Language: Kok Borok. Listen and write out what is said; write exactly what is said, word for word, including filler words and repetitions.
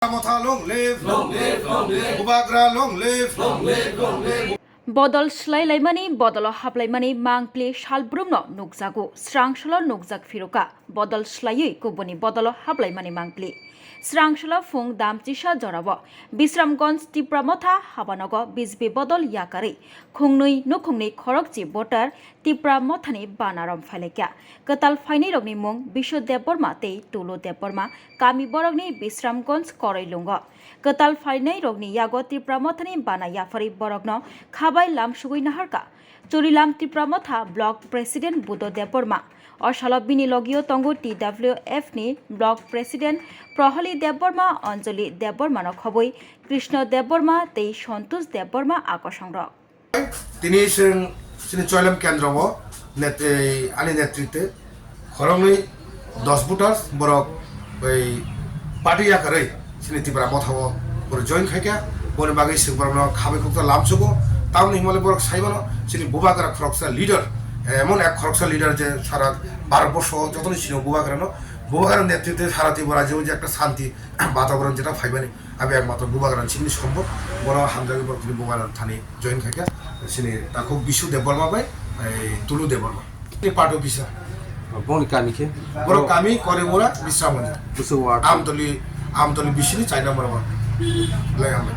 Motha long live, long live, long live. Bubagra long live, long live, long live. Bodol swlailaimani, bodolo hablaimani mangpli salbrumno nukjago. Srangsolo nukjak phiruka, bodol swlaiwi kubuni bodolo hablaimani mangpli. Srangsolo phung damchisa jorao Bisramganj Tipra Motha habanogo B J P bodol yakarwi khungnwi nukhungni khorokchi voter Tipra Mothani bana rom phailaikha. Kwtal phainairokni mung Bishu Debbarma tei Tulu Debbarma, kami borokni Bisramganj Koroilungo. Kwtal phainairokni yago Tipra Mothani bana yapharwi borokno khabai lamsugwi naharkha. Churilam Tipra Motha Block President Budo Debbarma. O salo bini logio tongo T W F ni Block President Proholi Debbarma, Anjali Debbarmano khobwi Krishna Debbarma tei Santosh Debbarma akosongrok. Tini chwng chini Choilam kendro o net-, ei, ani netritwe khoroknwi dos voters borok bai party yakarwi chini Tipra Motha o borok join khaikha. Boni bagwi chwng borokno khabai khuksa lamsugo. Tamoni himale borok saimano chini Bubagra khoroksa leader, emon ek khoroksa leader je sara Bharat borsho jotoni sino Bubagrano, Bubagra netritwe sara Tripura rajyo je ekta shanti bataboron jeta phaimani. Abi ekmatro Bubagra chini sombo, bono hamjagwi borok chini Bubagra thani join khaikha, chini takhuk Bishu Debbarma bai, ei, Tulu Debbarma. Chini party officer. Boni kami khe? Borok kami Korimura Bisramganj. Busu ward. Amtoli, Amtoli bisini chai number one. Lai hambai.